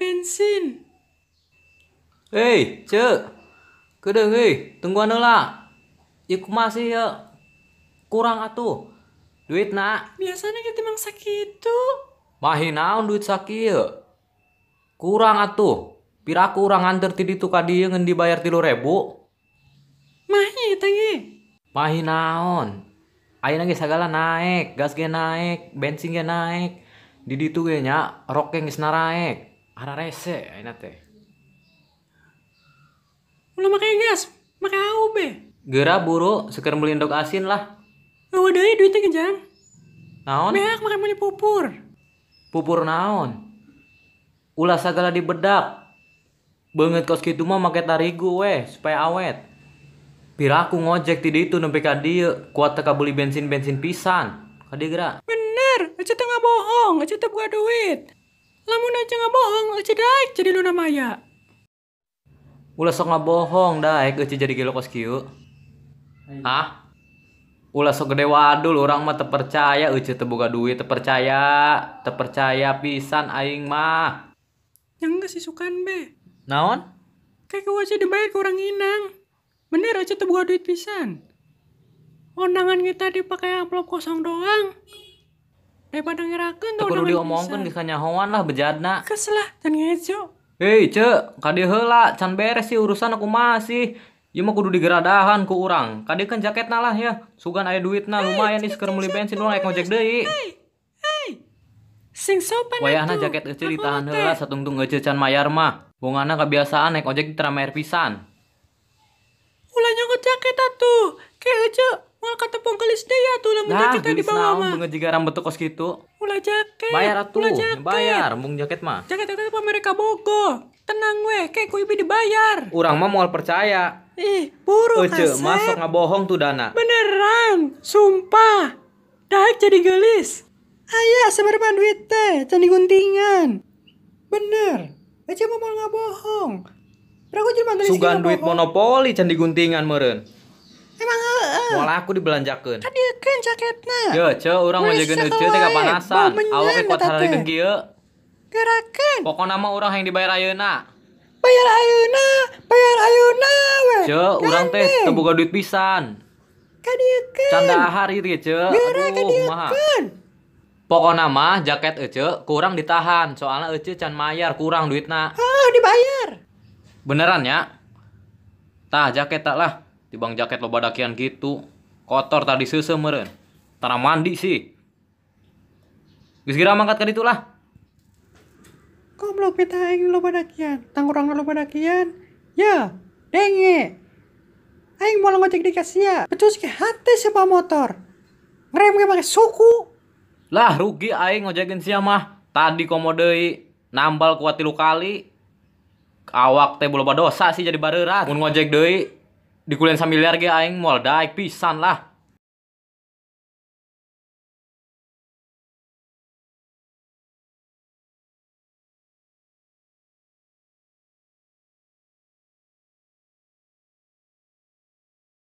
bensin. Hei, Cek. Kedeung euy, tungguan heula. Ieu kumaha sih ieu? Kurang atuh. Duitna. Biasanya kita emang sakitu. Mahi naon duit sakieu? Kurang atuh. Piraku urang nganter ti ditu ka dieu ngeun dibayar 3.000. Mahi eta ge. Mahi naon? Ayeuna ge sagala naek, gas ge naek, bensin ge naek. Di ditu ge nya rok ge geus naraek. Ararese ayeuna teh. Ulah make gas, make AUB. Geura buru seker meuli endog asin lah. Eueuh deui duitnya ge jang. Naon? Beak make meuli pupur. Pupur naon? Ulah sagala dibedak. Beungeut kos kitu mah make tarigu weh supaya awet. Piraku ngojek ti ditu nepi ka dieu, kuat teu kabeli bensin-bensin pisan. Ka dieu geura. Bener, ece teh ngabohong, ece teh boga duit. Lamun ece ngabohong, ece daek jadi Luna Maya. Ulah sok ngabohong daek ece jadi gelo kos kieu. Hah? Ulah sok gede wadul urang mah teu percaya ece teu boga duit, teu percaya pisan aing mah. Yang geus isukan be. Naon? Kayak ku aja dibayar ke orang inang. Bener aja teu boga duit pisan. Ondangan kita dipakai amplop kosong doang. Daripada ngerakeun teu kudu diomongkeun geus kanyahoan lah bejadna. Kesel lah, can ngejo. Hei, Cek, ka dieu heula, can beres sih urusan aku masih. Ieu mah kudu digeradahan ku urang. Ka dieu kan jaketna lah ya. Sugan aya duitna lumayan nih keur meuli bensin urang rek ngojek deui. Hei. Sing sopan wayahna jaket ece ditahan heula satungtung ece can mayar mah. Bongana kebiasaan naik ojek teu mayar pisan. Ulah nyokot jaket atuh. Kayak ece moal katepung gelis deui atuh lamun jaketna dibawa mah. Beungeut jiga rambut kos kitu. Ulah jaket. Bayar atuh. Ulah jaket. Bayar embung jaket mah. Jaket eta pamer ka Bogo. Tenang weh, kayak ku ibi dibayar. Urang mah moal percaya. Ih, buru ece kasep. Masuk ngabohong tuh dana. Beneran, sumpah. Daek jadi gelis. Aya sabarapa duit teh, can diguntingan. Bener. Ece mah moal ngabohong. Berapa jelema tadi sugan duit monopoli can diguntingan meureun. Emang heeh. Moal aku dibelanjakeun. Kadiekeun jaketna. Ye, ce urang ngojekeun ece teh kapanasan. Awake kuat hararikeun kieu. Gerakeun. Pokona mah urang hayang dibayar ayeuna. Bayar ayeuna we. Ce, urang teh teu boga duit pisan. Kadiekeun. Can dahar ieu teh, ce. Aduh, kumaha. Pokona mah jaket ece kurang ditahan, soalna ece can mayar kurang duitna. Heuh, dibayar. Beneran ya? Tah jaket tak lah, tibang jaket loba dakian gitu. Kotor tadi seuseuh meureun. Tara mandi sih. Geus geura mangkat ka ditu lah. Goblok pita aing loba dakian, tang urang loba dakian. Ya, denge. Aing moal ngojek di kasia, pecus ke hate siapa motor. Ngerem ge make suku. Lah rugi aing ngojekin sia mah. Tadi komo deui nambal kuat 3 kali. Awak teh loba dosa sih jadi bareurat. Mun ngojek deui dikulian samiliar ge aing moal daek pisan lah.